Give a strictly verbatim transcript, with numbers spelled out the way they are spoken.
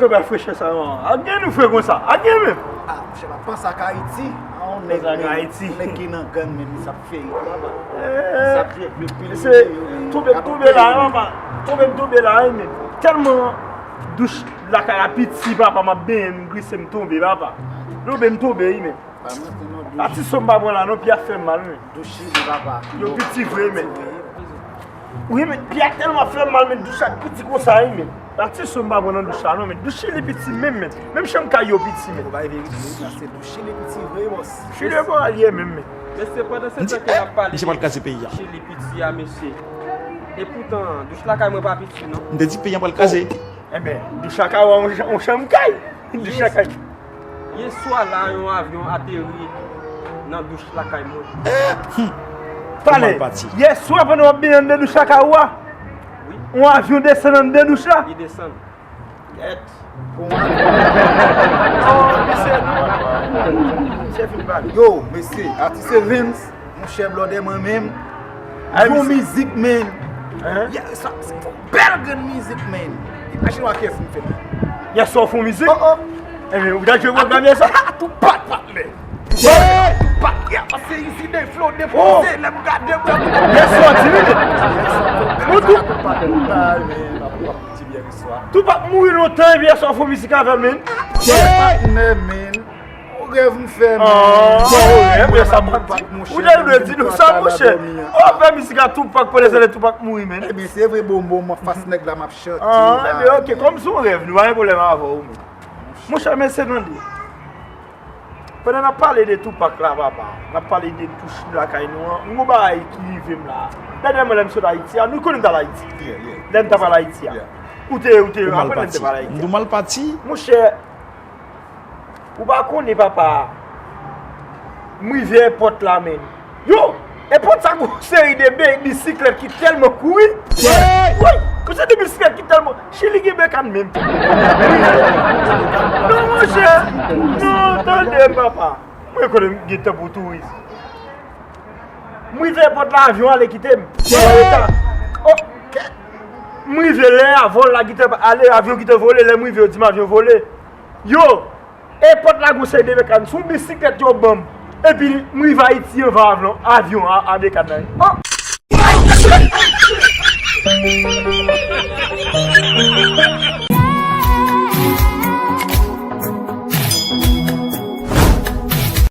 Yo bay frechè sa yo. A gen nou fre konsa. A gen menm. Ah, monchè, pa panse ak Ayiti. Ah, on nèg, Panse ak men, Ayiti. On nèg ki nan gang menm, li sa ap fè. Li sa ap jwe, jwe pil Se jwe, yo. Tonbe m tonbe la, papa. Tonbe m tonbe la, wi, men. Tèlman douch lakay la piti, papa, m ap benyen, m glise, m tonbe, papa. Tonbe m tonbe, wi, men. Pa manti non, douch. Pati so m pa pran la non, pye a fè m mal, men. Douch li, papa. Yo piti vre, men. Wi, men, pye a tèlman fè m mal, men, douch la piti konsa, wi, men. Pati so m pa pran nan douch la non, men. Douch li piti menm, men. Menm chanm kay yo piti, men. Ou bay verite, wi, sa se douch li piti vre, bòs. Chili pa alye menm, men. Mesye, pandan se tan ke n ap pale de Chili piti a, mesye. Epoutan, douch lakay mwen pa piti, non. M te di peyi an pral kraze. Enben, douch lakay ou a yon chanm kay. Douch lakay. Yèswa la, yon avyon ateri nan douch lakay mwen. Pale. Yèswa, pandan w ap benyen anndan douch lakay ou a, yon avyon desann anndan douch la. Li desann. Kèt. Bon, misye, misye fin pale. Yo, mesye, atis Evens. Monchè, blòdè, mwen menm. Ay, yon mizik, men. Hein? Yeah, sa, se yon bèl grenn mizik, men. Imajine w a kiyès m fè l. Yèswa w fè yon mizik? Oh, oh. Enben, ou ta jwe pwogram yèswa? Tupac, patnè. Tupac, yeah, pase isi de flow, de flow, se lè m gade, m gade. Yèswa, ti minit. Mwen tou. Tupac, ah, men, Tupac mouri lontan, epi yèswa w fè yon mizik avè l, men. Patnè, men. O rèv m fè, men. Ah, o rèv, men sa manti. Ou te dwe di nou sa, monchè. Ou fè mizik a Tupac, pandan se lè Tupac mouri, men. Ebyen, se vre, bon, bon, mwen fas nèg la, m ap chante la. Ah, ebyen, ok, kòm se yon rèv, nou pa gen pwoblèm avè w, men. Monchè, men se tande. Pandan n ap pale de Tupac la, papa, n ap pale de douch lakay nou an, yon bagay ki rive m la. Dènyèman, lè m sot Ayiti a, nou konnen m t al Ayiti. Yeah, yeah. Lè m t ap al Ayiti a. Yeah. Ou te, ou te, apre lè m te pale Ayiti a. M di w m al pati. Monchè, Ou pa konnen, papa. M rive èpòt la, men. Yo! Èpòt sa gon seri de be-, bisiklèt ki tèlman kouri. Wi! Gon seri de bisiklèt ki tèlman. Chili gen bekàn menm. Non, monchè. Non, tande m, papa. Mwen konnen m gen tan pou touris. M rive èpòt la, avyon ale kite m. Oh! M rive lè a, vòl la gentan ale, avyon gentan vole, lè m rive, yo di m avyon vole. Yo! Èpòt la gon seri de bekàn, se yon bisiklèt yo ban m. Epi m rive Ayiti anvan avyon, avyon a, a bekàn nan. Oh!